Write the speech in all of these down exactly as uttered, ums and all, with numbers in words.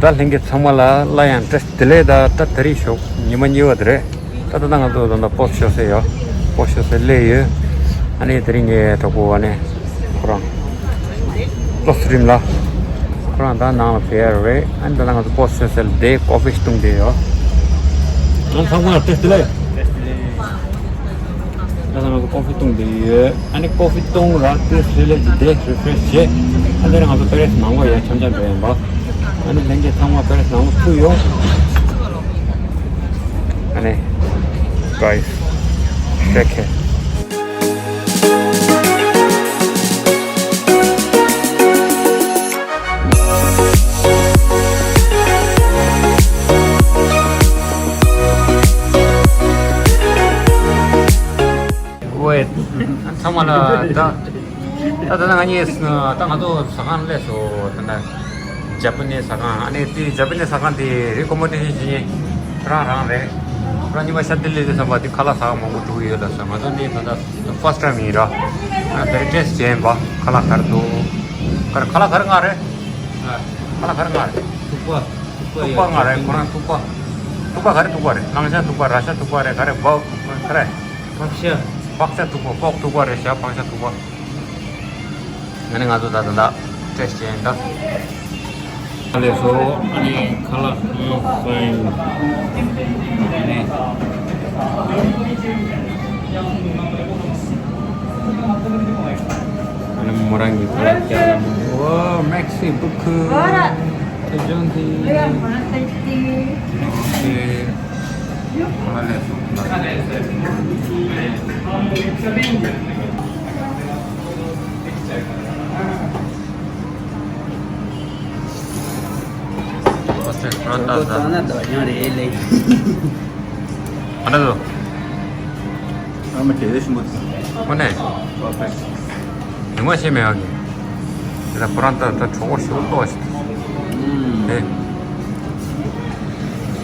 ད་ལྷན་རྒྱས་ཚང་མ་ལ་སླར་ཡང་བཀྲ་ཤིས་བདེ་ལེགས། ད་ད་དེ་རིང་ཞོགས་ཉི་མ་གཉིས་པ་དེ་རེད། ད་ད་ད་ང་ཚོ་ད་ད་པོ་སི་ཊི་ཤོར་སའི་ཡོད། པོ་སི་ཊི་ཤོར་སའི་སླེབས་ཡོད། ཨ་ནི་དེ་རིང་ངའི་གྲོགས་པོ་ཨ་ནི་ཁོ་རང་ལོ་སི་རིམ་ལ། ཁོ་རང་ད་ནང་ལ་ཕེབས་ཡ་རེད། ཨ་ནི་ད་ད་ང་ཚོ་པོ་སི་ཊི་ཤོར་སའི་ལ་དེ་ཀོ་ཕི་བཏུང་བསྡད་ཡོད། ང་ཚང་མ་ལ་བཀྲ་ཤིས་བདེ་ལེགས། ད་ང་ཚོ་ཀོ་ཕི་བཏུང་བསྡད་ཡོད། ཨ་ནི་ཀོ་ཕི་བཏུང་ར་དེ་རི་ལེགས་བྱས་ཏེ་རི་ཕི་རེ་ཤི་བྱས། ཨ་ནི་ང་ཚོ་ཏེ་རེ་སི་ནང་ལོགས་ཡར་འཆམ་འཆམ་འགྲོ་ཡིན་པ། ཨ་ནི་ལྷན་རྒྱས་ཚང་མ་ཏེ་རེ་སི་ནང་ལོགས་ཚུད་ཡོང་། ཨ་ནི་guys, take care. ཝེ། ཚང་མ་ལ་ད། ད་ད་ང་གཉིས་ད་ང་ཚོ་ཟ་ཁང་སླེབས་སོང་། ད་ན་ཇ་པ་ནི་ཟ་ཁང་། ཨ་ནི་དེ་ཇ་པ་ནི་ཟ་ཁང་དེ་རི་ཀོ་མེན་ཌེ་ཤན་བྱེད་མཁན་རང་རང་རེད། རང་ཉི་མ་ཤ་དེ་ལས་དེ་བསམ་པ་དེ་ཁ་ལག་ཟ་ཁང་མང་པོ་འགྲོ་གི་ཡོད་ལ་ཟེར། ང་ཚོ་ནི་ད་ལྟ་ཕར་སི་ཊི་ཊའིམ་ཡིན་ར། ཨ་དེ་རིང་ཊེ་སི་ཊི་བྱས་ཡིན་པ། ཁ་ལག་ག་རེ་འདུག་ག་རེ་ཁ་ལག་ག་རེ་མངགས་རེད། ཁ་ལག་ག་རེ་མངགས་རེད། ཐུག་པ། ཐུག་པ་མངགས་རེད། ཁོ་རང་ཐུག་པ། ཐུག་པ་ག་རེ་ཐུག་པ་རེད། གླང་ཆེན་ཐུག་པ། ར་ཤ་ཐུག་པ་རེད། ག་རེ་བ་ག་རེ། ཕག་ཤ། ཕག་ཤ་ཐུག་པ། པོག་ཐུག་པ་རེད་ཤག་ཕག་ཤ་ཐུག་པ། ཨ་ནི་ང་ཚོ་ད་ད་ད་ཊེ་སི་ཊི་བྱས་ཡིན་ད། ཨ་ལས་སོ། ཨ་ནི་ཁ་ལག་ཨང་ཧྥན། ཨ་ནི། ཨ་ནི་མོ་རང་གི་ཁ་ལག་སྐྱ་ལ་མོ། ཨོ་མེག་སི་བུ་ཁུ། ཨ་ཇོན་ཏི། མེག་སི། ཨ་ལས་སོ། ཁོ་ཚོ་ཁོ་རང་ལྟ་ད། ཁོ་ཚོ་ན་དོ་སྙིང་རེད་ལེ། ཨ་ན་དོ། ཨ་མ་དེ་རེ་ཞིམ་པོ། ཁོ་ནས། ཨོ་ཕེ། ཉུང་མ་ཤེས་མེད་ཨ་གི། དེ་ལ་ཁོ་རང་ལྟ་ད་གྲོགས་པོ་ཞིག་ལྟོགས་ཤིག་ཨུམ། དེ།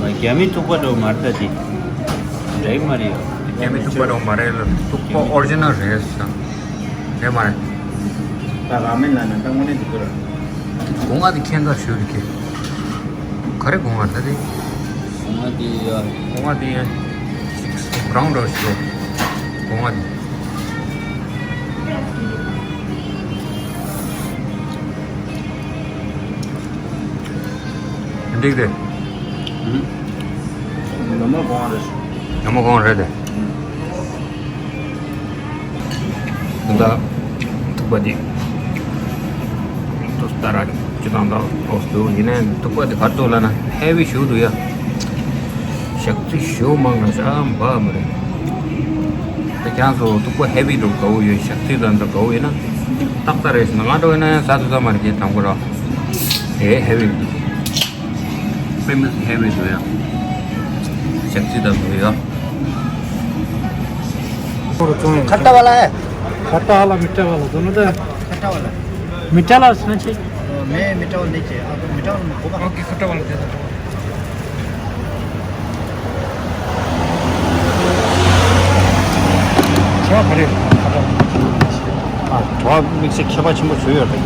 རྒྱ་མི་ཐུག་པ་འགྲོ་མར་ལྟ་དེ། འདྲ་མ་རེད་ཡ། རྒྱ་མི་ཐུག་པ་འགྲོ་མ་རེད་ལ། ཐུག་པ་ཨོ་རི་ཇི་ནལ་རེད་ཟེར། རེད་མ་རེད། ད་ར་མེན་ལ་ན་ད་དངོས་གནས་འདུག་གི་ར། སྒོ་ང་དེ་ཁྱེད་འདྲ་ཞུ་རེད་ཁྱེད། ག་རེ་སྒོ་ང་ད་དེ། སྒོ་ང་དེ་ཡ། སྒོ་ང་དེ་ཡ། རའུན་ཌི་ར་ཞུ། སྒོ་ང་དེ། འགྲིག་དེ། ཨུ། ཉོ་མ་སྒོ་ང་རེད། ཉོ་མ་སྒོ་ང་རེད་དེ། ཨུ། ད་ཐུག་པ་འདི་ཏོག་ཙམ་ར་ཅི་དང་དང་ཨོ་སུ་ཡིན་ནའི་ཐུག་པ་འདི་ག་རེ་འདུག་ལབ་ན་ཧེ་བི་ཞེ་པོ་འདུག་ཡ། ཞག་ཚི་ཞེ་པོ་མང་ང་ཤ་འབའ་མ་རེད། ད་ཁྱེད་རང་ཚོ་ཐུག་པ་ཧེ་བི་འདྲ་པོ་དགའ་པོ་ཡོད། ཞག་ཚི་དང་འདྲ་དགའ་པོ་ཡོད་ན་ཏག་ཏག་རེད་ཟེར་ན། ང་འདྲ་པོ་ཡིན་ན་ཡང་ཟ་ཐུབ་ས་མ་རེད། ཁྱེད་དང་པོ་ར་ཨེ་ཧེ་བི་འདུག་ཧེ་བི་འདུག་ཡ། ཞག་ཚི་དང་འདྲ་པོ་ཡོད། खट्टा वाला है? खट्टा वाला, मीठा वाला, दोनों तो है। खट्टा वाला। मीठा वाला सुनो छे। मैं मीठा वाला नहीं चाहिए, आपको मीठा वाला मत। ओके, खट्टा वाला दे दो। क्या भरे? ཨ། བ་དམིགས་བསལ་ཁྱད་པར་ཆེན་པོ་བཟོས་ཡོད་རེད།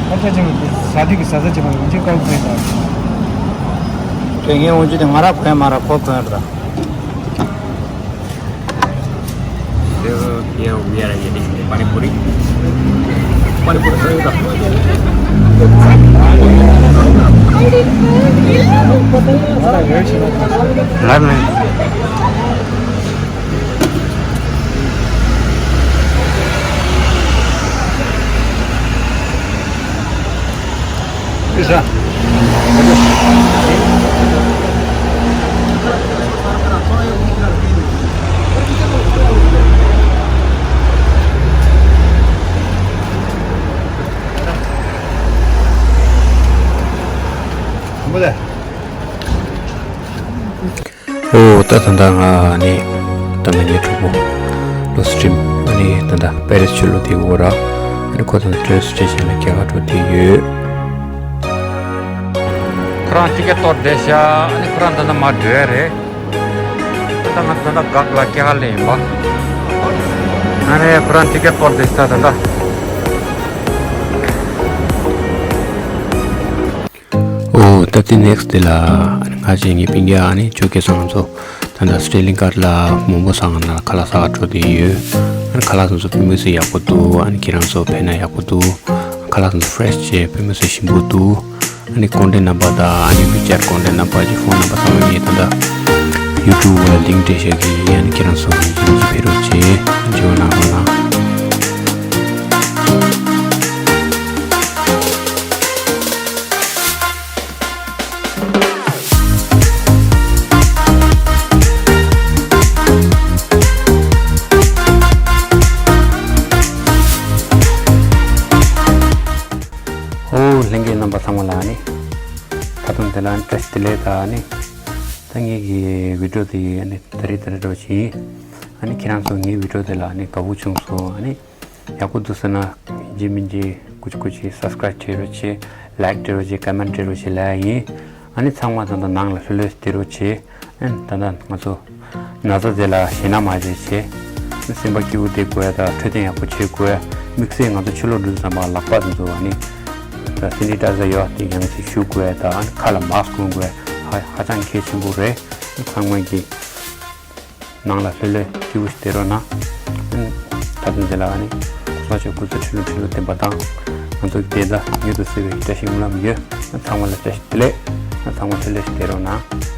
ཁ་ཆེ་ཆེན་པོ་ཟ་དུས་ཀྱི་ཟ་ཟ་བྱེད་པ་ཡིན་གཅིག་ཀའོ་ཕེ་དང་། དེ་ངའི་འོན་ཆུ་དེ་ང་ར་གོན་མ་ར་ཁོ་གོན་ར། དེ་ཡང་ཡ་ར་ཡ་དེ་པ་ནི་པུ་རི། པ་ནི་པུ་རི་ཟ་ཡོད་ད། ལར་ནས། ཨོ། ད་ད་ལྟ་ང་ནི་ད་ལྟ་ངའི་གྲོགས་པོ་ལོ་སི་ཊིམ་ཨ་ནི་ད་ལྟ་པེ་རིས་ཕྱི་ལོགས་དེ་འོ་ར། ཨ་ནི་ཁོ་ད་ལྟ་ཊེ་རེན་སི་ཊེ་ཤན་ལ་རྒྱ་གར་འགྲོ་དེ་ཡོད། ཁོ་རང་ཊི་ཀེ་ཊི་གཏོར་བསྡད་ཤག་ཨ་ནི་ཁོ་རང་ད་ལྟ་མར་འགྲོ་ཡ་རེད། ད་ང་ད་ལྟ་གག་ལ་རྒྱ་གར་ལ་ཡིན་པ། ཨ་ནི་ཁོ་རང་ཊི་ཀེ་ཊི་གཏོར་བསྡད་ཤག་ད་ལྟ། ཨོ། ད་དེ་ནེག་སི་དེ་ལ་ང་ཅེ་ངའི་སྤུན་ཀྱག་ཨ་ནི་ཆོས་སྐལ་བཟང་ཚོ་ད་ལྟ་སི་ཊེ་ལིང་ཀ་ལ་མོན་པོ་ས་ང་ན་ཁ་ལག་ཟ་ག་འགྲོ་དེ་ཡོད། ཨ་ནི་ཁ་ལག་ཚོ་ཚོ་ཕེ་མོ་སི་ཡག་པོ་འདུག་ཨ་ནི་ཁྱེད་རང་ཚོ་ཕེབས་ན་ཡག་པོ་འདུག་ཁ་ལག་ཚོ་ཚོ་ཕེ་རེ་ཤི་བྱས་ཕེ་མོ་སི་ཞིམ་པོ་འདུག་ཨ་ནི་ཀོན་ཊེག་ནམ་བར་དང་ཨ་ནི་ཝི་ཅེཊ་ཀོན་ཊེག་ནམ་བར་གྱི་ཕོན་ནམ་བར་ཚང་མ་ངས་ད་ལྟ་ཡུ་ཊུབ་ལ་ལིང་ཀ་སྤྲད་བཞག་གི་ཡིན། ཨ་ནི་ཁྱེད་རང་ཚོ་ཡིན་གཅིག་མིན་གཅིག་ཕེབས་རོགས་བྱེད། ཨ་ནི་བྱེད་པ་གནང་རོགས་གནང་། ཨོ་ལྷན་རྒྱས་རྣམ་པ་ཚང་མ་ལ་ཨ་ནི་ད་དུང་དེ་ལ་བཀྲ་ཤིས་བདེ་ལེགས། ད་ཨ་ནི་ད་ངེད་ཀྱི་བི་ཌི་ཡོ་དེ་ཨ་ནི་ད་རེས་ད་རེས་འགྲོ་བཞིན། ཨ་ནི་ཁྱེད་རང་ཚོ་ངའི་བི་ཌི་ཡོ་དེ་ལ་ཨ་ནི་དགའ་པོ་བྱུང་སོང་། ཨ་ནི་ཡག་པོ་འདུག་ཟེར་ན་ཡིན་གཅིག་མིན་གཅིག་ཀུ་ཅི་ཀུ་ཅི་སབ་སི་ཀ་རའིབ་བྱེད་རོགས་བྱེད། ལའིཀ་སྤྲད་རོགས་བྱེད། ཀོ་མེན་སྤྲད་རོགས་བྱེད་ལབ་ཡ་ཡིན། ཨ་ནི་ཚང་མ་ད་ལྟ་ནང་ལ་ལྷོད་ལྷོད་བསྡད་རོགས་བྱེད། ཨ་ནི་ད་ལྟ་ང་ཚོ་ན་ཚ་དེ་ལ་ཞེད་སྣང་མ་བྱེད་བྱེད། སེམས་པ་སྐྱིད་པོ་བསྡད་དགོས་ཡ་དང་འཕྲོད་བསྟེན་ཡག་པོ་བྱེད་དགོས་ཡ། དམིགས་བསལ་ང་ཚོ་ཕྱི་ལོགས་འགྲོ་དུས་ཙམ་པ་ལག་པ་དེ་ཚོ་ཨ་ནི་ད་སེ་ནི་ཊའི་ཛར་ཡོད་དེ་ཡང་སེ་བྱུག་དགོས་ཡ་དང་ཨ་ནི་ཁ་ལ་མཱ་སི་ཀི་གོན་དགོས་ཡ་ཧ་ཧ་ཅང་གལ་ཆེན་པོ་རེད། ཚང་མ་གིས་ནང་ལ་ལྷོད་ལྷོད་སྐྱིད་པོ་ཞིག་བསྡད་རོགས་གནང་། ད་དུང་དེ་ལ་ཨ་ནི་གོང་ས་མཆོག་སྐུ་ཚེ་ཁྲི་ལོ་ཁྲི་ལོ་བརྟན་པ་དང་ང་ཚོ་བདེན་མཐའ་མྱུར་དུ་གསལ་བའི་བཀྲ་ཤིས་སྨོན་ལམ་ཡོད། ཚང་མ་ལ་བཀྲ་ཤིས་བདེ་ལེགས། ཚང་མ་ལྷོད་ལྷོད་ཞིག་བསྡད་རོགས་གནང་།